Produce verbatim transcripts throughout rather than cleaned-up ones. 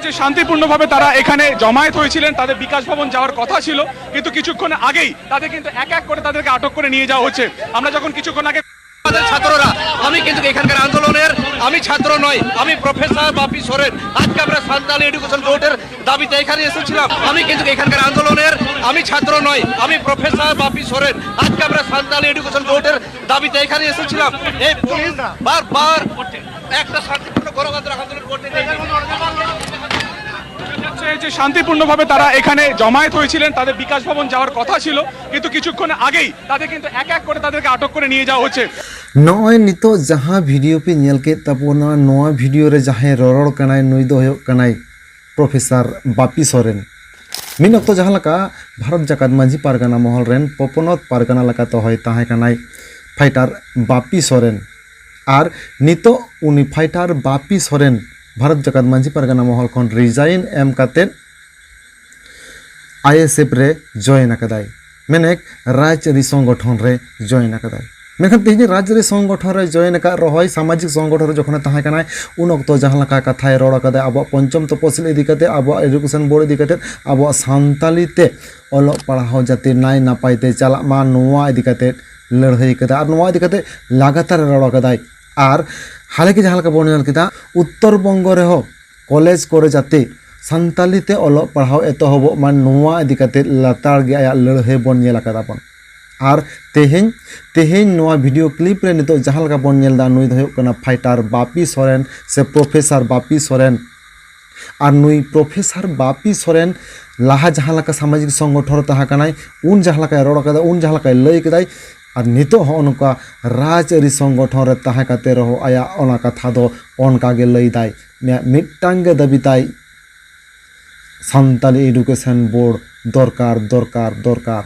যে শান্তিপূর্ণভাবে তারা এখানে জমায়েত হয়েছিলেন, তাদের বিকাশ ভবন যাওয়ার কথা ছিল, কিন্তু কিছুক্ষণ আগেই তাদের কিন্তু এক এক করে তাদেরকে আটক করে নিয়ে যাওয়া হচ্ছে। আমরা যখন কিছুক্ষণ আগে আমাদের ছাত্ররা, আমি কিন্তু এখানকার আন্দোলনের, আমি ছাত্র নই, আমি প্রফেসর বাপি সোরেন। আজকে আমরা সান্তালি এডুকেশন বোর্ডের দাবিতে এখানে এসেছিলাম। আমি কিন্তু এখানকার আন্দোলনের, আমি ছাত্র নই, আমি প্রফেসর বাপি সোরেন। আজকে আমরা সান্তালি এডুকেশন বোর্ডের দাবিতে এখানে এসেছিলাম। এই পুলিশ বারবার একটা শান্তিপূর্ণ গণতান্ত্রিক আন্দোলন করতে চাই। হচ্ছে যে শান্তিপূর্ণভাবে তারা এখানে জমায়েত হয়েছিলেন, তাদের বিকাশ ভবন যাওয়ার কথা ছিল, কিন্তু কিছুক্ষণ আগেই তাদের কিন্তু এক এক করে তাদেরকে আটক করে নিয়ে যাওয়া হচ্ছে। ᱱᱚᱜᱼᱚᱭ ᱱᱤᱛᱚᱜ ᱡᱟᱦᱟᱸ ᱵᱷᱤᱰᱤᱭᱳ ᱯᱮ ᱧᱮᱞ ᱠᱮᱫ ᱛᱟᱵᱚᱱᱟ, ᱱᱚᱣᱟ ᱵᱷᱤᱰᱤᱭᱳ ᱨᱮ ᱡᱟᱦᱟᱸᱭ ᱨᱚᱨᱚᱲ ᱠᱟᱱᱟᱭ, ᱱᱩᱭ ᱫᱚ ᱦᱩᱭᱩᱜ ᱠᱟᱱᱟᱭ ᱯᱨᱚᱯᱷᱮᱥᱟᱨ ᱵᱟᱯᱤ ᱥᱚᱨᱮᱱ᱾ ᱢᱤᱫ ᱚᱠᱛᱚ ᱡᱟᱦᱟᱸ ᱞᱮᱠᱟ ᱵᱷᱟᱨᱚᱛ ᱡᱟᱠᱟᱛ ᱢᱟᱹᱡᱷᱤ ᱯᱟᱨᱜᱟᱱᱟ ᱢᱚᱦᱚᱞ ᱨᱮᱱ ᱯᱚᱯᱚᱱᱚᱛ ᱯᱟᱨᱜᱟᱱᱟ ᱞᱮᱠᱟᱛᱮ ᱦᱚᱭ ᱛᱟᱦᱮᱸ ᱠᱟᱱᱟᱭ ᱯᱷᱟᱭᱴᱟᱨ ᱵᱟᱯᱤ ᱥᱚᱨᱮᱱ᱾ ᱟᱨ ᱱᱤᱛᱚᱜ ᱩᱱᱤ ᱯᱷᱟᱭᱴᱟᱨ ᱵᱟᱯᱤ ᱥᱚᱨᱮᱱ ᱵᱷᱟᱨᱚᱛ ᱡᱟᱠᱟᱛ ᱢᱟᱹᱡᱷᱤ ᱯᱟᱨᱜᱟᱱᱟ ᱢᱚᱦᱚᱞ ᱠᱷᱚᱱ ᱨᱤᱡᱟᱭᱤᱱ ᱮᱢ ᱠᱟᱛᱮᱫ ᱟᱭᱮᱥᱮᱯᱷ ᱨᱮ ᱡᱚᱭᱮᱱ ᱟᱠᱟᱫᱟᱭ, ᱢᱮᱱᱮᱠ ᱨᱟᱡᱽᱟᱹᱨᱤ ᱥᱚᱝᱜᱚᱴᱷᱚᱱ ᱨᱮ ᱡᱚᱭᱮᱱ ᱟᱠᱟᱫᱟᱭ᱾ ᱢᱮᱱᱠᱷᱟᱱ ᱛᱮᱦᱮᱧ ᱨᱟᱡᱽᱟᱹᱨᱤ ᱥᱚᱝᱜᱚᱴᱷᱚᱱ ᱨᱮ ᱡᱚᱭᱮᱱ ᱟᱠᱟᱫ ᱨᱮᱦᱚᱸᱭ, ᱥᱟᱢᱟᱡᱤᱠ ᱥᱚᱝᱜᱚᱴᱷᱚᱱ ᱨᱮ ᱡᱚᱠᱷᱚᱱᱮ ᱛᱟᱦᱮᱸ ᱠᱟᱱᱟᱭ, ᱩᱱ ᱚᱠᱛᱚ ᱡᱟᱦᱟᱸ ᱞᱮᱠᱟ ᱠᱟᱛᱷᱟᱭ ᱨᱚᱲ ᱟᱠᱟᱫᱟ ᱟᱵᱚᱣᱟᱜ ᱯᱚᱧᱪᱚᱢ ᱛᱚᱯᱚᱥᱤᱞ ᱤᱫᱤ ᱠᱟᱛᱮ, ᱟᱵᱚᱣᱟᱜ ᱮᱰᱩᱠᱮᱥᱚᱱ ᱵᱳᱨᱰ ᱤᱫᱤ ᱠᱟᱛᱮ, ᱟᱵᱚᱣᱟᱜ ᱥᱟᱱᱛᱟᱞᱤ ᱛᱮ ᱚᱞᱚᱜ ᱯᱟᱲᱦᱟᱣ ᱡᱟᱛᱮ ᱱᱟᱭ ᱱᱟᱯᱟᱭ ᱛᱮ ᱪᱟᱞᱟᱜ ᱢᱟ, ᱱᱚᱣᱟ ᱤᱫᱤ ᱠᱟᱛᱮ ᱞᱟᱹᱲᱦᱟᱹᱭ ᱠᱟᱫᱟ ᱟᱨ ᱱᱚᱣᱟ ᱤᱫᱤ ᱠᱟᱛᱮ ᱞᱟᱜᱟᱛᱟᱨ ᱮ ᱨᱚᱲ ᱟᱠᱟᱫᱟᱭ᱾ ᱟᱨ ᱦᱟᱞᱮ ᱜᱮ ᱡᱟᱦᱟᱸ ᱞᱮᱠᱟ ᱵᱚᱱ ᱧᱮᱞ ᱠᱮᱫᱟ, ᱩᱛᱛᱚᱨ ᱵᱚᱝᱜᱚ ᱨᱮᱦᱚᱸ ᱠᱚᱞᱮᱡᱽ ᱠᱚᱨᱮ ᱡᱟᱛᱮ ᱥᱟᱱᱛᱟᱞᱤ ᱛᱮ ᱚᱞᱚᱜ ᱯᱟᱲᱦᱟᱣ ᱮᱛᱚᱦᱚᱵᱚᱜ ᱢᱟ, ᱱᱚᱣᱟ ᱤᱫᱤ ᱠᱟᱛᱮ ᱞᱟᱛᱟᱨ ᱜᱮ ᱟᱭᱟᱜ ᱞᱟᱹᱲᱦᱟᱹᱭ ᱵᱚᱱ ᱧᱮᱞ ᱟᱠᱟᱫᱟ ᱵᱚᱱ᱾ ᱟᱨ ᱛᱮᱦᱮᱧ, ᱛᱮᱦᱮᱧ ᱱᱚᱣᱟ ᱵᱷᱤᱰᱤᱭᱳ ᱠᱞᱤᱯ ᱨᱮ ᱱᱤᱛᱚᱜ ᱡᱟᱦᱟᱸ ᱞᱮᱠᱟ ᱵᱚᱱ ᱧᱮᱞ ᱮᱫᱟ, ᱱᱩᱭ ᱫᱚ ᱦᱩᱭᱩᱜ ᱠᱟᱱᱟ ᱯᱷᱟᱭᱴᱟᱨ ᱵᱟᱯᱤ ᱥᱚᱨᱮᱱ ᱥᱮ ᱯᱨᱚᱯᱷᱮᱥᱟᱨ ᱵᱟᱯᱤ ᱥᱚᱨᱮᱱ᱾ ᱟᱨ ᱱᱩᱭ ᱯᱨᱚᱯᱷᱮᱥᱟᱨ ᱵᱟᱯᱤ ᱥᱚᱨᱮᱱ ᱞᱟᱦᱟ ᱡᱟᱦᱟᱸ ᱞᱮᱠᱟ ᱥᱟᱢᱟᱡᱤᱠ ᱥᱚᱝᱜᱚᱴᱷᱚᱱ ᱨᱮ ᱛᱟᱦᱮᱸ ᱠᱟᱱᱟᱭ, ᱩᱱ ᱡᱟᱦᱟᱸ ᱞᱮᱠᱟᱭ ᱨᱚᱲ ᱠᱟᱫᱟ, ᱩᱱ ᱡᱟᱦᱟᱸ ᱞᱮᱠᱟᱭ ᱞᱟᱹᱭ ᱠᱮᱫᱟᱭ, ᱟᱨ ᱱᱤᱛᱚᱜ ᱦᱚᱸ ᱱᱚᱝᱠᱟ ᱨᱟᱡᱽᱟᱹᱨᱤ ᱥᱚᱝᱜᱚᱴᱷᱚᱱ ᱨᱮ ᱛᱟᱦᱮᱸ ᱠᱟᱛᱮ ᱨᱮᱦᱚᱸ ᱟᱭᱟᱜ ᱚᱱᱟ ᱠᱟᱛᱷᱟ ᱫᱚ ᱚᱱᱠᱟ ᱜᱮ ᱞᱟᱹᱭ ᱫᱟᱭ᱾ ᱢᱮ-, ᱢᱤᱫᱴᱟᱝ ᱜᱮ ᱫᱟᱹᱵᱤ ᱛᱟᱭ, ᱥᱟᱱᱛᱟᱞᱤ ᱮᱰᱩᱠᱮᱥᱚᱱ ᱵᱳᱨᱰ ᱫᱚᱨᱠᱟᱨ, ᱫᱚᱨᱠᱟᱨ, ᱫᱚᱨᱠᱟᱨ᱾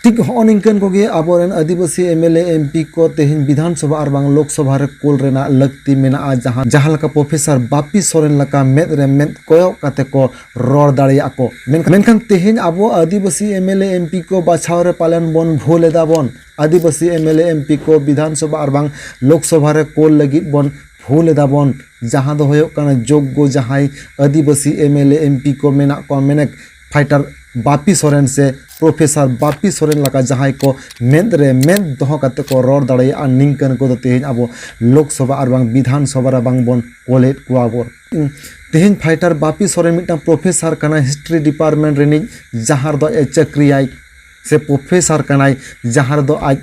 ᱴᱷᱤᱠ ᱦᱚᱸᱜᱼᱚ ᱱᱤᱝᱠᱟᱹᱱ ᱠᱚᱜᱮ ᱟᱵᱚᱨᱮᱱ ᱟᱹᱫᱤᱵᱟᱹᱥᱤ M L A, M P ᱠᱚ ᱛᱮᱦᱮᱧ ᱵᱤᱫᱷᱟᱱ ᱥᱚᱵᱷᱟ ᱟᱨ ᱵᱟᱝ ᱞᱳᱠ ᱥᱚᱵᱷᱟ ᱨᱮ ᱠᱩᱞ ᱨᱮᱱᱟᱜ ᱞᱟᱹᱠᱛᱤ ᱢᱮᱱᱟᱜᱼᱟ, ᱡᱟᱦᱟᱸ, ᱡᱟᱦᱟᱸ ᱞᱮᱠᱟ ᱯᱨᱚᱯᱷᱮᱥᱚᱨ ᱵᱟᱯᱤ ᱥᱚᱨᱮᱱ ᱞᱮᱠᱟ ᱢᱮᱫ ᱨᱮ ᱢᱮᱫ ᱠᱚᱭᱚᱜ ᱠᱟᱛᱮ ᱠᱚ ᱨᱚᱲ ᱫᱟᱲᱮᱭᱟᱜ ᱠᱚ᱾ ᱢᱮᱱᱠᱷᱟᱱ, ᱢᱮᱱᱠᱷᱟᱱ ᱛᱮᱦᱮᱧ ᱟᱵᱚ ᱟᱹᱫᱤᱵᱟᱹᱥᱤ M L A, M P ᱠᱚ ᱵᱟᱪᱷᱟᱣ ᱨᱮ ᱯᱟᱞᱮᱱ ᱵᱚᱱ ᱵᱷᱩᱞ ᱮᱫᱟ ᱵᱚᱱ᱾ ᱟᱹᱫᱤᱵᱟᱹᱥᱤ M L A, M P ᱠᱚ ᱵᱤᱫᱷᱟᱱ ᱥᱚᱵᱷᱟ ᱟᱨ ᱵᱟᱝ ᱞᱳᱠ ᱥᱚᱵᱷᱟ ᱨᱮ ᱠᱩᱞ ᱞᱟᱹᱜᱤᱫ ᱵᱚᱱ ᱵᱷᱩᱞ ᱮᱫᱟ ᱵᱚᱱ, ᱡᱟᱦᱟᱸ ᱫᱚ ᱦᱩᱭᱩᱜ ᱠᱟᱱᱟ ᱡᱳᱜᱽᱜᱚ ᱡᱟᱦᱟᱸᱭ ᱟᱹᱫᱤᱵᱟᱹᱥᱤ M L A M P ᱠᱚ ᱢᱮᱱᱟᱜ ᱠᱚᱣᱟ, ᱢᱮᱱᱮᱠ ᱯᱷᱟᱭᱴᱟᱨ ᱵᱟᱯᱤ ᱥᱚᱨᱮᱱ ᱥᱮ ᱯᱨᱚᱯᱷᱮᱥᱟᱨ ᱵᱟᱯᱤ ᱥᱚᱨᱮᱱ ᱞᱮᱠᱟ ᱡᱟᱦᱟᱸᱭ ᱠᱚ ᱢᱮᱫ ᱨᱮ ᱢᱮᱫ ᱫᱚᱦᱚ ᱠᱟᱛᱮ ᱠᱚ ᱨᱚᱲ ᱫᱟᱲᱮᱭᱟᱜᱼᱟ, ᱱᱤᱝᱠᱟᱹᱱ ᱠᱚᱫᱚ ᱛᱮᱦᱮᱧ ᱟᱵᱚ ᱞᱳᱠᱥᱚᱵᱷᱟ ᱟᱨ ᱵᱟᱝ ᱵᱤᱫᱷᱟᱱ ᱥᱚᱵᱷᱟ ᱨᱮ ᱵᱟᱝ ᱵᱚᱱ ᱠᱚᱞᱮᱫ ᱠᱚᱣᱟ ᱵᱚᱱ᱾ ᱛᱮᱦᱮᱧ ᱯᱷᱟᱭᱴᱟᱨ ᱵᱟᱯᱤ ᱥᱚᱨᱮᱱ ᱢᱤᱫᱴᱟᱝ ᱯᱨᱚᱯᱷᱮᱥᱟᱨ ᱠᱟᱱᱟᱭ, ᱦᱤᱥᱴᱨᱤ ᱰᱤᱯᱟᱨᱴᱢᱮᱱᱴ ᱨᱤᱱᱤᱡ, ᱡᱟᱦᱟᱸ ᱨᱮᱫᱚ ᱟᱡ ᱪᱟᱹᱠᱨᱤᱭᱟᱭ ᱥᱮ ᱯᱨᱚᱯᱷᱮᱥᱟᱨ ᱠᱟᱱᱟᱭ, ᱡᱟᱦᱟᱸ ᱨᱮᱫᱚ ᱟᱡ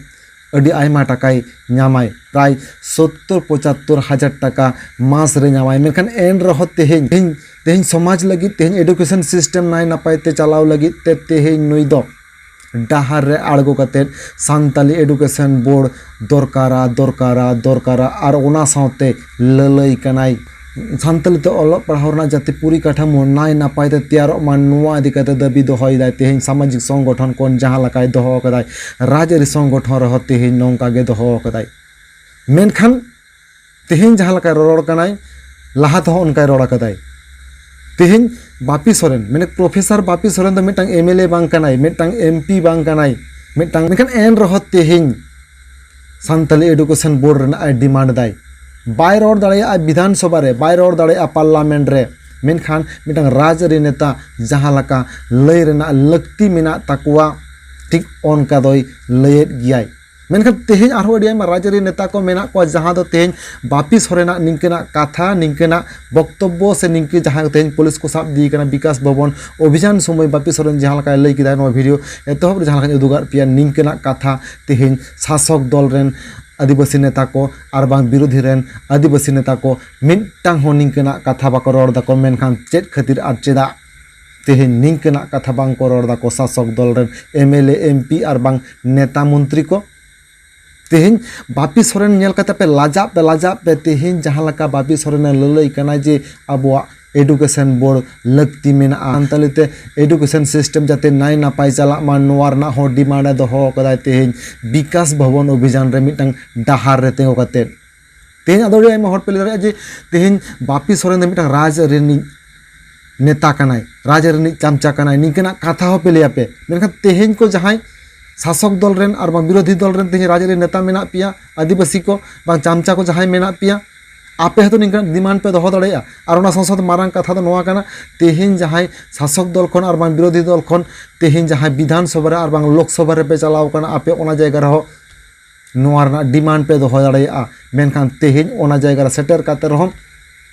ᱟᱹᱰᱤ ᱟᱭᱢᱟ ᱴᱟᱠᱟᱭ ᱧᱟᱢᱟᱭ, ᱯᱨᱟᱭ ᱥᱚᱛᱛᱚᱨ ᱯᱚᱸᱪᱟᱛᱛᱚᱨ ᱦᱟᱡᱟᱨ ᱴᱟᱠᱟ ᱢᱟᱥ ᱨᱮ ᱧᱟᱢᱟᱭ᱾ ᱢᱮᱱᱠᱷᱟᱱ ᱮᱱ ᱨᱮᱦᱚᱸ ᱛᱮᱦᱮᱧ, ᱛᱮᱦᱮᱧ, ᱛᱮᱦᱮᱧ ᱥᱚᱢᱟᱡᱽ ᱞᱟᱹᱜᱤᱫ, ᱛᱮᱦᱮᱧ ᱮᱰᱩᱠᱮᱥᱚᱱ ᱥᱤᱥᱴᱮᱢ ᱱᱟᱭ ᱱᱟᱯᱟᱭ ᱛᱮ ᱪᱟᱞᱟᱣ ᱞᱟᱹᱜᱤᱫ ᱛᱮ ᱛᱮᱦᱮᱧ ᱱᱩᱭ ᱫᱚ ᱰᱟᱦᱟᱨ ᱨᱮ ᱟᱬᱜᱚ ᱠᱟᱛᱮ ᱥᱟᱱᱛᱟᱞᱤ ᱮᱰᱩᱠᱮᱥᱚᱱ ᱵᱳᱨᱰ ᱫᱚᱨᱠᱟᱨᱟ, ᱫᱚᱨᱠᱟᱨᱟ, ᱫᱚᱨᱠᱟᱨᱟ, ᱟᱨ ᱚᱱᱟ ᱥᱟᱶᱛᱮ ᱞᱟᱹᱞᱟᱹᱭ ᱠᱟᱱᱟᱭ ᱥᱟᱱᱛᱟᱞᱤ ᱛᱮ ᱚᱞᱚᱜ ᱯᱟᱲᱦᱟᱣ ᱨᱮᱱᱟᱜ ᱡᱟᱛᱮ ᱯᱚᱨᱤᱠᱟᱴᱷᱟᱢᱳ ᱱᱟᱭ ᱱᱟᱯᱟᱭ ᱛᱮ ᱛᱮᱭᱟᱨᱚᱜ ᱢᱟ, ᱱᱚᱣᱟ ᱤᱫᱤ ᱠᱟᱛᱮ ᱫᱟᱹᱵᱤ ᱫᱚᱦᱚᱭᱮᱫᱟᱭ᱾ ᱛᱮᱦᱮᱧ ᱥᱟᱢᱟᱡᱤᱠ ᱥᱚᱝᱜᱚᱴᱷᱚᱱ ᱠᱷᱚᱱ ᱡᱟᱦᱟᱸ ᱞᱮᱠᱟᱭ ᱫᱚᱦᱚ ᱟᱠᱟᱫᱟᱭ, ᱨᱟᱡᱽᱟᱹᱨᱤ ᱥᱚᱝᱜᱚᱴᱷᱚᱱ ᱨᱮᱦᱚᱸ ᱛᱮᱦᱮᱧ ᱱᱚᱝᱠᱟ ᱜᱮ ᱫᱚᱦᱚ ᱟᱠᱟᱫᱟᱭ᱾ ᱢᱮᱱᱠᱷᱟᱱ ᱛᱮᱦᱮᱧ ᱡᱟᱦᱟᱸ ᱞᱮᱠᱟᱭ ᱨᱚᱨᱚᱲ ᱠᱟᱱᱟᱭ, ᱞᱟᱦᱟ ᱛᱮᱦᱚᱸ ᱚᱱᱠᱟᱭ ᱨᱚᱲ ᱟᱠᱟᱫᱟᱭ᱾ ᱛᱮᱦᱮᱧ ᱵᱟᱯᱤ ᱥᱚᱨᱮᱱ, ᱢᱟᱱᱮ ᱯᱨᱚᱯᱷᱮᱥᱟᱨ ᱵᱟᱯᱤ ᱥᱚᱨᱮᱱ ᱫᱚ ᱢᱤᱫᱴᱟᱝ ᱮᱢ ᱮᱞ ᱮ ᱵᱟᱝ ᱠᱟᱱᱟᱭ, ᱢᱤᱫᱴᱟᱝ ᱮᱢ ᱯᱤ ᱵᱟᱝ ᱠᱟᱱᱟᱭ, ᱢᱤᱫᱴᱟᱝ, ᱢᱮᱱᱠᱷᱟᱱ ᱮᱱ ᱨᱮᱦᱚᱸ ᱛᱮᱦᱮᱧ ᱥᱟᱱᱛᱟᱞᱤ ᱮᱰᱩᱠᱮᱥᱚᱱ ᱵᱳᱨᱰ ᱨᱮᱱᱟᱜ ᱮ ᱰᱤᱢᱟᱱᱰ ᱫᱟᱭ᱾ ᱵᱟᱭ ᱨᱚᱲ ᱫᱟᱲᱮᱭᱟᱜᱼᱟ ᱵᱤᱫᱷᱟᱱ ᱥᱚᱵᱷᱟ ᱨᱮ, ᱵᱟᱭ ᱨᱚᱲ ᱫᱟᱲᱮᱭᱟᱜᱼᱟ ᱯᱟᱨᱞᱟᱢᱮᱱᱴ ᱨᱮ, ᱢᱮᱱᱠᱷᱟᱱ ᱢᱤᱫᱴᱟᱝ ᱨᱟᱡᱽᱟᱹᱨᱤ ᱱᱮᱛᱟ ᱡᱟᱦᱟᱸ ᱞᱮᱠᱟ ᱞᱟᱹᱭ ᱨᱮᱱᱟᱜ ᱞᱟᱹᱠᱛᱤ ᱢᱮᱱᱟᱜ ᱛᱟᱠᱚᱣᱟ, ᱴᱷᱤᱠ ᱚᱱᱠᱟ ᱫᱚᱭ ᱞᱟᱹᱭᱮᱫ ᱜᱮᱭᱟᱭ᱾ ᱢᱮᱱᱠᱷᱟᱱ ᱛᱮᱦᱮᱧ ᱟᱨᱦᱚᱸ ᱟᱹᱰᱤ ᱟᱭᱢᱟ ᱨᱟᱡᱽᱟᱹᱨᱤ ᱱᱮᱛᱟ ᱠᱚ ᱢᱮᱱᱟᱜ ᱠᱚᱣᱟ, ᱡᱟᱦᱟᱸ ᱫᱚ ᱛᱮᱦᱮᱧ ᱵᱟᱯᱤ ᱥᱚᱨᱮᱱᱟᱜ ᱱᱤᱝᱠᱟᱹᱱᱟᱜ ᱠᱟᱛᱷᱟ, ᱱᱤᱝᱠᱟᱹᱱᱟᱜ ᱵᱚᱠᱛᱚᱵᱵᱚ ᱥᱮ ᱱᱤᱝᱠᱟᱹ ᱡᱟᱦᱟᱸ ᱛᱮᱦᱮᱧ ᱯᱩᱞᱤᱥ ᱠᱚ ᱥᱟᱵ ᱤᱫᱤᱭᱮ ᱠᱟᱱᱟ ᱵᱤᱠᱟᱥ ᱵᱷᱚᱵᱚᱱ ᱚᱵᱷᱤᱡᱟᱱ ᱥᱚᱢᱚᱭ ᱵᱟᱯᱤ ᱥᱚᱨᱮᱱ ᱡᱟᱦᱟᱸ ᱞᱮᱠᱟᱭ ᱞᱟᱹᱭ ᱠᱮᱫᱟ, ᱱᱚᱣᱟ ᱵᱷᱤᱰᱤᱭᱳ ᱮᱛᱚᱦᱚᱵ ᱨᱮ ᱡᱟᱦᱟᱸ ᱞᱮᱠᱟᱧ ᱩᱫᱩᱜᱟᱫ ᱯᱮᱭᱟ, ᱱᱤᱝᱠᱟᱹᱱᱟᱜ ᱠᱟᱛᱷᱟ ᱛᱮᱦᱮᱧ ᱥᱟᱥᱚᱠ ᱫᱚᱞ ᱨᱮᱱ ᱟᱹᱫᱤᱵᱟᱹᱥᱤ ᱱᱮᱛᱟ ᱠᱚ ᱟᱨ ᱵᱟᱝ ᱵᱤᱨᱳᱫᱷᱤ ᱨᱮᱱ ᱟᱹᱫᱤᱵᱟᱹᱥᱤ ᱱᱮᱛᱟ ᱠᱚ ᱢᱤᱫᱴᱟᱝ ᱦᱚᱸ ᱱᱤᱝᱠᱟᱹᱱᱟᱜ ᱠᱟᱛᱷᱟ ᱵᱟᱠᱚ ᱨᱚᱲ ᱫᱟᱠᱚ᱾ ᱢᱮᱱᱠᱷᱟᱱ ᱪᱮᱫ ᱠᱷᱟᱹᱛᱤᱨ ᱟᱨ ᱪᱮᱫᱟᱜ ᱛᱮᱦᱮᱧ ᱱᱤᱝᱠᱟᱹᱱᱟᱜ ᱠᱟᱛᱷᱟ ᱵᱟᱝ ᱠᱚ ᱨᱚᱲ ᱫᱟᱠᱚ ᱥᱟᱥᱚᱠ ᱫᱚᱞ ᱨᱮᱱ M L A, M P R ᱵᱟᱝ ᱱᱮᱛᱟ ᱢᱚᱱᱛᱨᱤ ᱠᱚ? ᱛᱮᱦᱮᱧ ᱵᱟᱯᱤ ᱥᱚᱨᱮᱱ ᱧᱮᱞ ᱠᱟᱛᱮ ᱯᱮ ᱞᱟᱡᱟᱜ ᱯᱮ, ᱞᱟᱡᱟᱜ ᱯᱮ᱾ ᱛᱮᱦᱮᱧ ᱡᱟᱦᱟᱸ ᱞᱮᱠᱟ ᱵᱟᱯᱤ ᱥᱚᱨᱮᱱᱮ ᱞᱟᱹᱞᱟᱹᱭ ᱠᱟᱱᱟ ᱡᱮ ᱟᱵᱚᱣᱟᱜ ᱮᱰᱩᱠᱮᱥᱚᱱ ᱵᱳᱨᱰ ᱞᱟᱹᱠᱛᱤ ᱢᱮᱱᱟᱜᱼᱟ, ᱥᱟᱱᱛᱟᱞᱤ ᱛᱮ ᱮᱰᱩᱠᱮᱥᱚᱱ ᱥᱤᱥᱴᱮᱢ ᱡᱟᱛᱮ ᱱᱟᱭ ᱱᱟᱯᱟᱭ ᱪᱟᱞᱟᱜ ᱢᱟ, ᱱᱚᱣᱟ ᱨᱮᱱᱟᱜ ᱦᱚᱸ ᱰᱤᱢᱟᱱᱰ ᱮ ᱫᱚᱦᱚ ᱟᱠᱟᱫᱟᱭ ᱛᱮᱦᱮᱧ ᱵᱤᱠᱟᱥ ᱵᱷᱚᱵᱚᱱ ᱚᱵᱷᱤᱡᱟᱱ ᱨᱮ ᱢᱤᱫᱴᱟᱝ ᱰᱟᱦᱟᱨ ᱨᱮ ᱛᱤᱸᱜᱩ ᱠᱟᱛᱮ᱾ ᱛᱮᱦᱮᱧ ᱟᱫᱚ ᱟᱹᱰᱤ ᱟᱭᱢᱟ ᱦᱚᱲ ᱯᱮ ᱞᱟᱹᱭ ᱫᱟᱲᱮᱭᱟᱜᱼᱟ ᱡᱮ ᱛᱮᱦᱮᱧ ᱵᱟᱯᱤ ᱥᱚᱨᱮᱱ ᱫᱚ ᱢᱤᱫᱴᱟᱝ ᱨᱟᱡᱽ ᱨᱤᱱᱤᱡ ᱱᱮᱛᱟ ᱠᱟᱱᱟᱭ, ᱨᱟᱡᱽ ᱨᱤᱱᱤᱡ ᱪᱟᱢᱪᱟ ᱠᱟᱱᱟᱭ, ᱱᱤᱝᱠᱟᱹᱱᱟᱜ ᱠᱟᱛᱷᱟ ᱦᱚᱸ ᱯᱮ ᱞᱟᱹᱭᱟ ᱯᱮ᱾ ᱢᱮᱱᱠᱷᱟᱱ ᱛᱮᱦᱮᱧ ᱠᱚ ᱡᱟᱦᱟᱸᱭ ᱥᱟᱥᱚᱠ ᱫᱚᱞ ᱨᱮᱱ ᱟᱨ ᱵᱟᱝ ᱵᱤᱨᱳᱫᱷᱤ ᱫᱚᱞ ᱨᱮᱱ ᱛᱮᱦᱮᱧ ᱨᱟᱡᱽ ᱨᱤᱱ ᱱᱮᱛᱟ ᱢᱮᱱᱟᱜ ᱯᱮᱭᱟ, ᱟᱹᱫᱤᱵᱟᱹᱥᱤ ᱠᱚ ᱵᱟᱝ ᱪᱟᱢᱪᱟ ᱠᱚ ᱡᱟᱦᱟᱸᱭ ᱢᱮᱱᱟᱜ ᱯᱮᱭᱟ, ᱟᱯᱮ ᱦᱚᱸᱛᱚ ᱱᱤᱝᱠᱟᱱ ᱰᱤᱢᱟᱱᱰ ᱯᱮ ᱫᱚᱦᱚ ᱫᱟᱲᱮᱭᱟᱜᱼᱟ᱾ ᱟᱨ ᱚᱱᱟ ᱥᱟᱶ ᱥᱟᱶᱛᱮ ᱢᱟᱨᱟᱝ ᱠᱟᱛᱷᱟ ᱫᱚ ᱱᱚᱣᱟ ᱠᱟᱱᱟ, ᱛᱮᱦᱮᱧ ᱡᱟᱦᱟᱸᱭ ᱥᱟᱥᱚᱠ ᱫᱚᱞ ᱠᱷᱚᱱ ᱟᱨ ᱵᱟᱝ ᱵᱤᱨᱳᱫᱷᱤ ᱫᱚᱞ ᱠᱷᱚᱱ ᱛᱮᱦᱮᱧ ᱡᱟᱦᱟᱸᱭ ᱵᱤᱫᱷᱟᱱ ᱥᱚᱵᱷᱟ ᱨᱮ ᱟᱨ ᱵᱟᱝ ᱞᱳᱠ ᱥᱚᱵᱷᱟ ᱨᱮᱯᱮ ᱪᱟᱞᱟᱣ ᱠᱟᱱᱟ, ᱟᱯᱮ ᱚᱱᱟ ᱡᱟᱭᱜᱟ ᱨᱮᱦᱚᱸ ᱱᱚᱣᱟ ᱨᱮᱱᱟᱜ ᱰᱤᱢᱟᱱᱰ ᱯᱮ ᱫᱚᱦᱚ ᱫᱟᱲᱮᱭᱟᱜᱼᱟ᱾ ᱢᱮᱱᱠᱷᱟᱱ ᱛᱮᱦᱮᱧ ᱚᱱᱟ ᱡᱟᱭᱜᱟ ᱨᱮ ᱥᱮᱴᱮᱨ ᱠᱟᱛᱮ ᱨᱮᱦᱚᱸ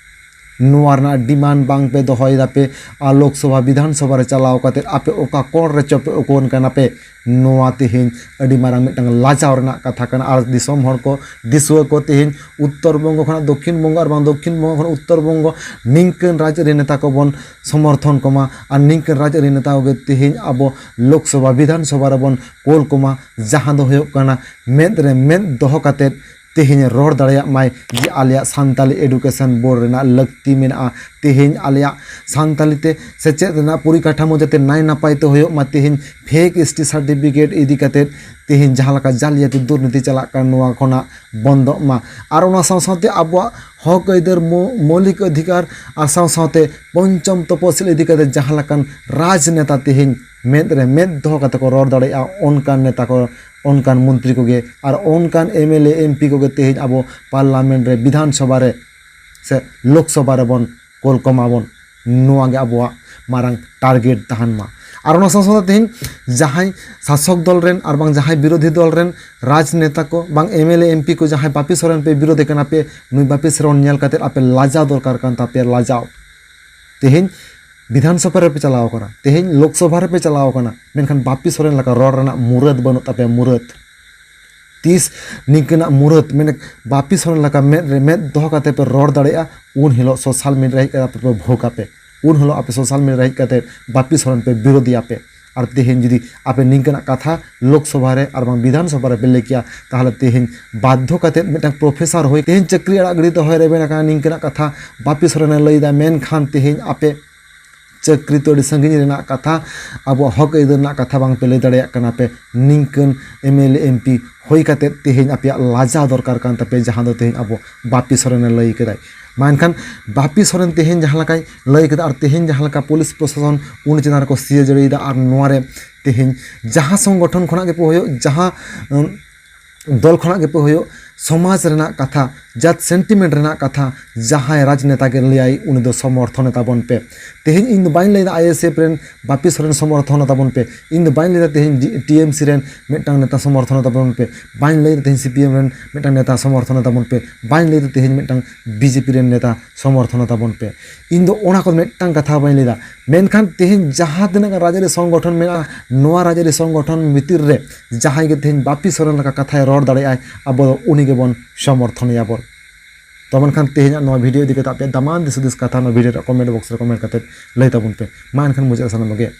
ᱱᱚᱣᱟ ᱨᱮᱱᱟᱜ ᱰᱤᱢᱟᱱᱰ ᱵᱟᱝ ᱯᱮ ᱫᱚᱦᱚᱭ ᱫᱟᱯᱮ᱾ ᱟᱨ ᱞᱳᱠ ᱥᱚᱵᱷᱟ ᱵᱤᱫᱷᱟᱱ ᱥᱚᱵᱷᱟ ᱨᱮ ᱪᱟᱞᱟᱣ ᱠᱟᱛᱮ ᱟᱯᱮ ᱚᱠᱟ ᱠᱚᱬ ᱨᱮᱪᱚ ᱯᱮ ᱩᱠᱩᱣᱟᱱ ᱠᱟᱱᱟ ᱯᱮ, ᱱᱚᱣᱟ ᱛᱮᱦᱮᱧ ᱟᱹᱰᱤ ᱢᱟᱨᱟᱝ ᱢᱤᱫᱴᱟᱝ ᱞᱟᱡᱟᱣ ᱨᱮᱱᱟᱜ ᱠᱟᱛᱷᱟ ᱠᱟᱱᱟ᱾ ᱟᱨ ᱫᱤᱥᱚᱢ ᱦᱚᱲ ᱠᱚ, ᱫᱤᱥᱩᱣᱟᱹ ᱠᱚ, ᱛᱮᱦᱮᱧ ᱩᱛᱛᱚᱨ ᱵᱚᱝᱜᱚ ᱠᱷᱚᱱᱟᱜ ᱫᱚᱠᱠᱷᱤᱱ ᱵᱚᱝᱜᱚ ᱟᱨ ᱵᱟᱝ ᱫᱚᱠᱠᱷᱤᱱ ᱵᱚᱝᱜᱚ ᱠᱷᱚᱱ ᱩᱛᱛᱚᱨ ᱵᱚᱝᱜᱚ ᱱᱤᱝᱠᱟᱹᱱ ᱨᱟᱡᱽᱟᱹᱨᱤ ᱱᱮᱛᱟ ᱠᱚᱵᱚᱱ ᱥᱚᱢᱚᱨᱛᱷᱚᱱ ᱠᱚᱢᱟ᱾ ᱟᱨ ᱱᱤᱝᱠᱟᱹᱱ ᱨᱟᱡᱽᱟᱹᱨᱤ ᱱᱮᱛᱟ ᱠᱚᱜᱮ ᱛᱮᱦᱮᱧ ᱟᱵᱚ ᱞᱳᱠ ᱥᱚᱵᱷᱟ ᱵᱤᱫᱷᱟᱱ ᱥᱚᱵᱷᱟ ᱨᱮᱵᱚᱱ ᱠᱳᱞ ᱠᱚᱢᱟ, ᱡᱟᱦᱟᱸ ᱫᱚ ᱦᱩᱭᱩᱜ ᱠᱟᱱᱟ ᱢᱮᱫ ᱨᱮ ᱢᱮᱫ ᱫᱚᱦᱚ ᱠᱟᱛᱮᱫ ᱛᱮᱦᱮᱧ ᱨᱚᱲ ᱫᱟᱲᱮᱭᱟᱜ ᱢᱟᱭ ᱡᱮ ᱟᱞᱮᱭᱟᱜ ᱥᱟᱱᱛᱟᱞᱤ ᱮᱰᱩᱠᱮᱥᱚᱱ ᱵᱳᱨᱰ ᱨᱮᱱᱟᱜ ᱞᱟᱹᱠᱛᱤ ᱢᱮᱱᱟᱜᱼᱟ, ᱛᱮᱦᱮᱧ ᱟᱞᱮᱭᱟᱜ ᱥᱟᱱᱛᱟᱞᱤ ᱛᱮ ᱥᱮᱪᱮᱫ ᱨᱮᱱᱟᱜ ᱯᱚᱨᱤᱠᱟᱴᱷᱟᱢᱳ ᱡᱟᱛᱮ ᱱᱟᱭ ᱱᱟᱯᱟᱭ ᱛᱮ ᱦᱩᱭᱩᱜ ᱢᱟ, ᱛᱮᱦᱮᱧ ᱯᱷᱮᱠ ᱮᱥ ᱴᱤ ᱥᱟᱨᱴᱤᱯᱷᱤᱠᱮᱴ ᱤᱫᱤ ᱠᱟᱛᱮᱫ ᱛᱮᱦᱮᱧ ᱡᱟᱦᱟᱸ ᱞᱮᱠᱟ ᱡᱟᱞᱤᱭᱟᱛᱤ ᱫᱩᱨᱱᱤᱛᱤ ᱪᱟᱞᱟᱜ ᱠᱟᱱ, ᱱᱚᱣᱟ ᱠᱷᱚᱱᱟᱜ ᱵᱚᱱᱫᱚᱜ ᱢᱟ᱾ ᱟᱨ ᱚᱱᱟ ᱥᱟᱶ ᱥᱟᱶᱛᱮ ᱟᱵᱚᱣᱟᱜ ᱦᱚᱠ ᱟᱹᱭᱫᱟᱹᱨ, ᱢᱚ-, ᱢᱳᱣᱞᱤᱠ ᱚᱫᱷᱤᱠᱟᱨ ᱟᱨ ᱥᱟᱶ ᱥᱟᱶᱛᱮ ᱯᱚᱧᱪᱚᱢ ᱛᱚᱯᱚᱥᱤᱞ ᱤᱫᱤ ᱠᱟᱛᱮ ᱡᱟᱦᱟᱸ ᱞᱮᱠᱟᱱ ᱨᱟᱡᱽᱱᱮᱛᱟ ᱛᱮᱦᱮᱧ ᱢᱮᱫ ᱨᱮ ᱢᱮᱫ ᱫᱚᱦᱚ ᱠᱟᱛᱮ ᱠᱚ ᱨᱚᱲ ᱫᱟᱲᱮᱭᱟᱜᱼᱟ, ᱚᱱᱠᱟᱱ ᱱᱮᱛᱟ ᱠᱚ, ᱚᱱᱠᱟᱱ ᱢᱚᱱᱛᱨᱤ ᱠᱚᱜᱮ ᱟᱨ ᱚᱱᱠᱟᱱ M L A, M P ᱠᱚᱜᱮ ᱛᱮᱦᱮᱧ ᱟᱵᱚ ᱯᱟᱨᱞᱟᱢᱮᱱᱴ ᱨᱮ, ᱵᱤᱫᱷᱟᱱ ᱥᱚᱵᱷᱟ ᱨᱮ ᱥᱮ ᱞᱳᱠ ᱥᱚᱵᱷᱟ ᱨᱮᱵᱚᱱ ᱠᱳᱞ ᱠᱚᱢᱟ ᱵᱚᱱ᱾ ᱱᱚᱣᱟ ᱜᱮ ᱟᱵᱚᱣᱟᱜ ᱢᱟᱨᱟᱝ ᱴᱟᱨᱜᱮᱴ ᱛᱟᱦᱮᱱ ᱢᱟ᱾ ᱟᱨ ᱚᱱᱟ ᱥᱟᱶ ᱥᱟᱶᱛᱮ ᱛᱮᱦᱮᱧ ᱡᱟᱦᱟᱸᱭ ᱥᱟᱥᱚᱠ ᱫᱚᱞ ᱨᱮᱱ ᱟᱨ ᱵᱟᱝ ᱡᱟᱦᱟᱸᱭ ᱵᱤᱨᱳᱫᱷᱤ ᱫᱚᱞ ᱨᱮᱱ ᱨᱟᱡᱽᱱᱮᱛᱟ ᱠᱚ ᱵᱟᱝ M L A, M P ᱠᱚ ᱡᱟᱦᱟᱸᱭ ᱵᱟᱯᱤ ᱥᱚᱨᱮᱱ ᱯᱮ ᱵᱤᱨᱳᱫᱷᱮ ᱠᱟᱱᱟ ᱯᱮ, ᱱᱩᱭ ᱵᱟᱯᱤ ᱥᱚᱨᱮᱱ ᱧᱮᱞ ᱠᱟᱛᱮ ᱟᱯᱮ ᱞᱟᱡᱟᱣ ᱫᱚᱨᱠᱟᱨ ᱠᱟᱱ ᱛᱟᱯᱮᱭᱟ, ᱞᱟᱡᱟᱣ᱾ ᱛᱮᱦᱮᱧ ᱵᱤᱫᱷᱟᱱ ᱥᱚᱵᱷᱟ ᱨᱮᱯᱮ ᱪᱟᱞᱟᱣ ᱠᱟᱱᱟ, ᱛᱮᱦᱮᱧ ᱞᱳᱠ ᱥᱚᱵᱷᱟ ᱨᱮᱯᱮ ᱪᱟᱞᱟᱣ ᱠᱟᱱᱟ, ᱢᱮᱱᱠᱷᱟᱱ ᱵᱟᱯᱤ ᱥᱚᱨᱮᱱ ᱞᱮᱠᱟ ᱨᱚᱲ ᱨᱮᱱᱟᱜ ᱢᱩᱨᱟᱹᱫ ᱵᱟᱹᱱᱩᱜ ᱛᱟᱯᱮᱭᱟ, ᱢᱩᱨᱟᱹᱫ᱾ ᱛᱤᱥ ᱱᱤᱝᱠᱟᱹᱱᱟᱜ ᱢᱩᱨᱟᱹᱫ, ᱢᱮᱱ ᱵᱟᱯᱤ ᱥᱚᱨᱮᱱ ᱞᱮᱠᱟ ᱢᱮᱫ ᱨᱮ ᱢᱮᱫ ᱫᱚᱦᱚ ᱠᱟᱛᱮ ᱯᱮ ᱨᱚᱲ ᱫᱟᱲᱮᱭᱟᱜᱼᱟ, ᱩᱱ ᱦᱤᱞᱳᱜ ᱥᱳᱥᱟᱞ ᱢᱤᱰᱤᱭᱟ ᱨᱮ ᱦᱮᱡ ᱠᱟᱛᱮ ᱟᱯᱮ ᱯᱮ ᱵᱷᱳᱜᱽ ᱟᱯᱮ᱾ ᱩᱱ ᱦᱤᱞᱳᱜ ᱟᱯᱮ ᱥᱳᱥᱟᱞ ᱢᱤᱰᱤᱭᱟ ᱨᱮ ᱦᱮᱡ ᱠᱟᱛᱮ ᱵᱟᱯᱤ ᱥᱚᱨᱮᱱ ᱯᱮ ᱵᱤᱨᱳᱫᱷᱤᱭᱟ ᱯᱮ᱾ ᱟᱨ ᱛᱮᱦᱮᱧ ᱡᱩᱫᱤ ᱟᱯᱮ ᱱᱤᱝᱠᱟᱹᱱᱟᱜ ᱠᱟᱛᱷᱟ ᱞᱳᱠ ᱥᱚᱵᱷᱟ ᱨᱮ ᱟᱨ ᱵᱟᱝ ᱵᱤᱫᱷᱟᱱ ᱥᱚᱵᱷᱟ ᱨᱮ ᱯᱮ ᱞᱟᱹᱭ ᱠᱮᱭᱟ, ᱛᱟᱦᱚᱞᱮ ᱛᱮᱦᱮᱧ ᱵᱟᱫᱽᱫᱷᱚ ᱠᱟᱛᱮ ᱢᱤᱫᱴᱟᱝ ᱯᱨᱚᱯᱷᱮᱥᱟᱨ ᱦᱩᱭ, ᱛᱮᱦᱮᱧ ᱪᱟᱹᱠᱨᱤ ᱟᱲᱟᱜ ᱜᱤᱰᱤ ᱛᱮ ᱦᱚᱭ ᱨᱮᱵᱮᱱ ᱟᱠᱟᱱᱟ, ᱱᱤᱝᱠᱟᱹᱱᱟᱜ ᱠᱟᱛᱷᱟ ᱵᱟᱯᱤ ᱥᱚᱨᱮᱱᱮ ᱞᱟᱹᱭᱫᱟ᱾ ᱢᱮᱱᱠᱷᱟᱱ ᱛᱮᱦᱮᱧ ᱟᱯᱮ ᱪᱟᱹᱠᱨᱤ ᱛᱚ ᱟᱹᱰᱤ ᱥᱟᱺᱜᱤᱧ ᱨᱮᱱᱟᱜ ᱠᱟᱛᱷᱟ, ᱟᱵᱚᱣᱟᱜ ᱦᱚᱠ ᱟᱹᱭᱫᱟᱹᱨ ᱨᱮᱱᱟᱜ ᱠᱟᱛᱷᱟ ᱵᱟᱝ ᱯᱮ ᱞᱟᱹᱭ ᱫᱟᱲᱮᱭᱟᱜ ᱠᱟᱱᱟ ᱯᱮ᱾ ᱱᱤᱝᱠᱟᱹᱱ M L A, M P ᱦᱩᱭ ᱠᱟᱛᱮ ᱛᱮᱦᱮᱧ ᱟᱯᱮᱭᱟᱜ ᱞᱟᱡᱟᱣ ᱫᱚᱨᱠᱟᱨ ᱠᱟᱱ ᱛᱟᱯᱮᱭᱟ, ᱡᱟᱦᱟᱸ ᱫᱚ ᱛᱮᱦᱮᱧ ᱟᱵᱚ ᱵᱟᱯᱤ ᱥᱚᱨᱮᱱᱮ ᱞᱟᱹᱭ ᱠᱮᱫᱟᱭ᱾ ᱢᱮᱱᱠᱷᱟᱱ ᱵᱟᱯᱤ ᱥᱚᱨᱮᱱ ᱛᱮᱦᱮᱧ ᱡᱟᱦᱟᱸ ᱞᱮᱠᱟᱭ ᱞᱟᱹᱭ ᱠᱮᱫᱟ ᱟᱨ ᱛᱮᱦᱮᱧ ᱡᱟᱦᱟᱸ ᱞᱮᱠᱟ ᱯᱩᱞᱤᱥ ᱯᱨᱚᱥᱟᱥᱚᱱ ᱩᱱᱤ ᱪᱮᱛᱟᱱ ᱨᱮᱠᱚ ᱥᱤᱭᱟᱹ ᱡᱟᱹᱲᱤᱭᱮᱫᱟ ᱟᱨ ᱱᱚᱣᱟ ᱨᱮ ᱛᱮᱦᱮᱧ ᱡᱟᱦᱟᱸ ᱥᱚᱝᱜᱚᱴᱷᱚᱱ ᱠᱷᱚᱱᱟᱜ ᱜᱮᱯᱮ ᱦᱩᱭᱩᱜ, ᱡᱟᱦᱟᱸ, ᱩᱢ, ᱫᱚᱞ ᱠᱷᱚᱱᱟᱜ ᱜᱮᱯᱮ ᱦᱩᱭᱩᱜ, ᱥᱚᱢᱟᱡᱽ ᱨᱮᱱᱟᱜ ᱠᱟᱛᱷᱟ, ᱡᱟᱛ ᱥᱮᱱᱴᱤᱢᱮᱱᱴ ᱨᱮᱱᱟᱜ ᱠᱟᱛᱷᱟ ᱡᱟᱦᱟᱸᱭ ᱨᱟᱡᱽᱱᱮᱛᱟ ᱜᱮ ᱞᱟᱹᱭᱟᱭ, ᱩᱱᱤ ᱫᱚ ᱥᱚᱢᱚᱨᱛᱷᱚᱱᱮ ᱛᱟᱵᱚᱱ ᱯᱮ᱾ ᱛᱮᱦᱮᱧ ᱤᱧ ᱫᱚ ᱵᱟᱹᱧ ᱞᱟᱹᱭᱫᱟ ᱟᱭᱮᱥᱮᱯᱷ ᱨᱮᱱ ᱵᱟᱯᱤ ᱥᱚᱨᱮᱱ ᱥᱚᱢᱚᱨᱛᱷᱚᱱᱮ ᱛᱟᱵᱚᱱ ᱯᱮ, ᱤᱧ ᱫᱚ ᱵᱟᱹᱧ ᱞᱟᱹᱭᱫᱟ ᱛᱮᱦᱮᱧ ᱴᱤ ᱮᱢ ᱥᱤ ᱨᱮᱱ ᱢᱤᱫᱴᱟᱝ ᱱᱮᱛᱟ ᱥᱚᱢᱚᱨᱛᱷᱚᱱᱮ ᱛᱟᱵᱚᱱ ᱯᱮ, ᱵᱟᱹᱧ ᱞᱟᱹᱭᱫᱟ ᱛᱮᱦᱮᱧ ᱥᱤ ᱯᱤ ᱮᱢ ᱨᱮᱱ ᱢᱤᱫᱴᱟᱝ ᱱᱮᱛᱟ ᱥᱚᱢᱚᱨᱛᱷᱚᱱᱮ ᱛᱟᱵᱚᱱ ᱯᱮ, ᱵᱟᱹᱧ ᱞᱟᱹᱭᱫᱟ ᱛᱮᱦᱮᱧ ᱢᱤᱫᱴᱟᱝ ᱵᱤ ᱡᱮ ᱯᱤ ᱨᱮᱱ ᱱᱮᱛᱟ ᱥᱚᱢᱚᱨᱛᱷᱚᱱᱮ ᱛᱟᱵᱚᱱ ᱯᱮ᱾ ᱤᱧ ᱫᱚ ᱚᱱᱟ ᱠᱚ ᱢᱤᱫᱴᱟᱝ ᱠᱟᱛᱷᱟ ᱵᱟᱹᱧ ᱞᱟᱹᱭᱫᱟ, ᱢᱮᱱᱠᱷᱟᱱ ᱛᱮᱦᱮᱧ ᱡᱟᱦᱟᱸ ᱛᱤᱱᱟᱹᱜ ᱜᱟᱱ ᱨᱟᱡᱽᱟᱹᱨᱤ ᱥᱚᱝᱜᱚᱴᱷᱚᱱ ᱢᱮᱱᱟᱜᱼᱟ, ᱱᱚᱣᱟ ᱨᱟᱡᱽᱟᱹᱨᱤ ᱥᱚᱝᱜᱚᱴᱷᱚᱱ ᱵᱷᱤᱛᱤᱨ ᱨᱮ ᱡᱟᱦᱟᱸᱭ ᱜᱮ ᱛᱮᱦᱮᱧ ᱵᱟᱯᱤ ᱥᱚᱨᱮᱱ ᱞᱮᱠᱟ ᱠᱟᱛᱷᱟᱭ ᱨᱚᱲ ᱫᱟᱲᱮᱭᱟᱜᱼᱟᱭ, ᱟᱵᱚ ᱫᱚ ᱩᱱᱤ ᱜᱮᱵᱚᱱ ᱥᱚᱢᱚᱨᱛᱷᱚᱱᱮᱭᱟ ᱵᱚᱱ᱾ ᱛᱚ ᱢᱮᱱᱠᱷᱟᱱ ᱛᱮᱦᱮᱧᱟᱜ ᱱᱚᱣᱟ ᱵᱷᱤᱰᱤᱭᱳ ᱤᱫᱤ ᱠᱟᱛᱮ ᱟᱯᱮᱭᱟᱜ ᱫᱟᱢᱟᱱ ᱫᱤᱥ ᱦᱩᱫᱤᱥ ᱠᱟᱛᱷᱟ ᱱᱚᱣᱟ ᱵᱷᱤᱰᱤᱭᱳ ᱨᱮ ᱠᱚᱢᱮᱱᱴ ᱵᱚᱠᱥ ᱨᱮ ᱠᱚᱢᱮᱱᱴ ᱠᱟᱛᱮ ᱞᱟᱹᱭ ᱛᱟᱵᱚᱱ ᱯᱮ᱾ ᱢᱟ ᱮᱱᱠᱷᱟᱱ ᱢᱩᱪᱟᱹᱫ ᱥᱟᱱᱟᱢ ᱜᱮ